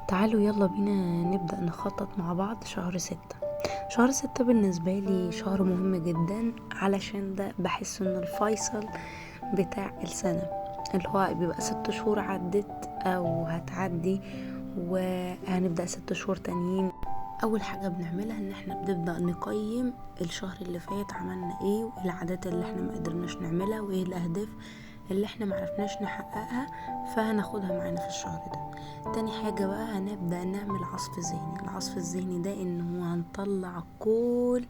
تعالوا يلا بينا نبدأ نخطط مع بعض شهر 6. شهر 6 بالنسبة لي شهر مهم جدا، علشان ده بحس انه الفيصل بتاع السنة، اللي هو بيبقى 6 شهور عدت او هتعدي وهنبدأ 6 شهور تانيين. اول حاجة بنعملها ان احنا بنبدأ نقيم الشهر اللي فات عملنا ايه، وايه العادات اللي احنا ما قدرناش نعملها، وايه الاهداف اللي احنا معرفناش نحققها، فهناخدها معانا في الشهر ده. تاني حاجة بقى هنبدأ نعمل عصف ذهني. العصف الذهني ده ان هو هنطلع كل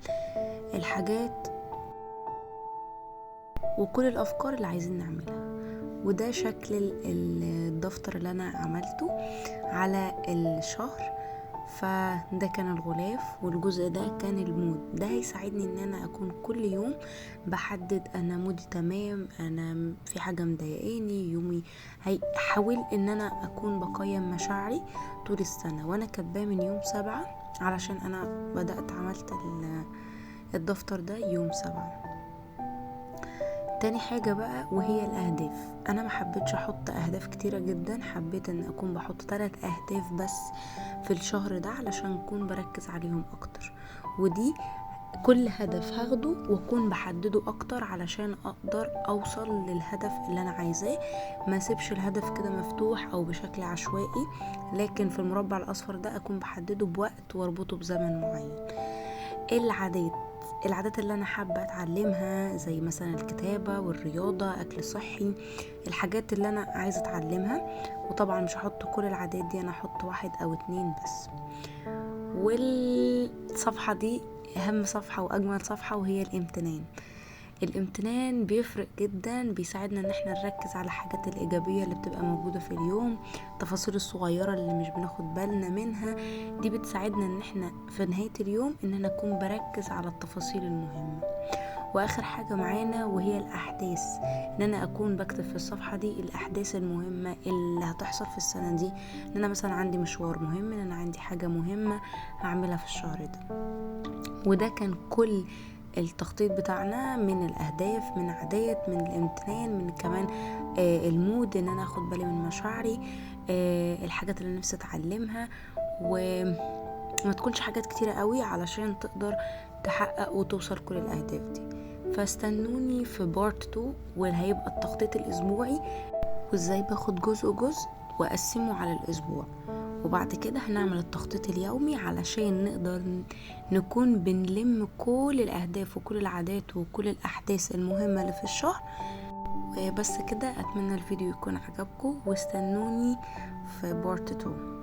الحاجات وكل الافكار اللي عايزين نعملها، وده شكل الدفتر اللي انا عملته على الشهر. فده كان الغلاف، والجزء ده كان ال mood. ده هيساعدني ان انا اكون كل يوم بحدد انا mood ي تمام، انا في حاجة مضايقاني، يومي هيحاول ان انا اكون بقيم مشاعري طول السنة. وانا كاتباه من يوم 7 علشان انا بدأت عملت الدفتر ده يوم 7. تاني حاجة بقى وهي الأهداف. أنا ما حبيتش أحط أهداف كتيرة جدا، حبيت أن أكون بحط 3 أهداف بس في الشهر ده علشان أكون بركز عليهم أكتر، ودي كل هدف هاخده وأكون بحدده أكتر علشان أقدر أوصل للهدف اللي أنا عايزاه. ما اسيبش الهدف كده مفتوح أو بشكل عشوائي، لكن في المربع الأصفر ده أكون بحدده بوقت واربطه بزمن معين. العادات اللي انا حابة اتعلمها زي مثلا الكتابة والرياضة، اكل صحي، الحاجات اللي انا عايزة اتعلمها. وطبعا مش هحط كل العادات دي، انا هحط 1 او 2 بس. والصفحة دي اهم صفحة واجمل صفحة، وهي الامتنان. الامتنان بيفرق جدا، بيساعدنا ان احنا نركز على الحاجات الايجابية اللي بتبقى موجودة في اليوم، التفاصيل الصغيرة اللي مش بناخد بالنا منها دي بتساعدنا ان احنا في نهاية اليوم ان انا اكون بركز على التفاصيل المهمة. واخر حاجة معانا وهي الاحداث، ان انا اكون بكتب في الصفحة دي الاحداث المهمة اللي هتحصل في السنة دي، ان انا مثلا عندي مشوار مهم، ان انا عندي حاجة مهمة هعملها في الشهر ده. وده كان كل التخطيط بتاعنا، من الأهداف، من عادات، من الامتنان، من كمان ال mood ان انا اخد بالي من مشاعري، الحاجات اللي نفسي اتعلمها، وما تكونش حاجات كتيرة قوي علشان تقدر تحقق وتوصل كل الأهداف دي. فاستنوني في part 2، واللي هيبقى التخطيط الأسبوعي وازاي باخد جزء جزء واقسمه على الأسبوع، وبعد كده هنعمل التخطيط اليومي علشان نقدر نكون بنلم كل الأهداف وكل العادات وكل الأحداث المهمة اللي في الشهر. وبس كده، أتمنى الفيديو يكون عجبكم، واستنوني في part 2.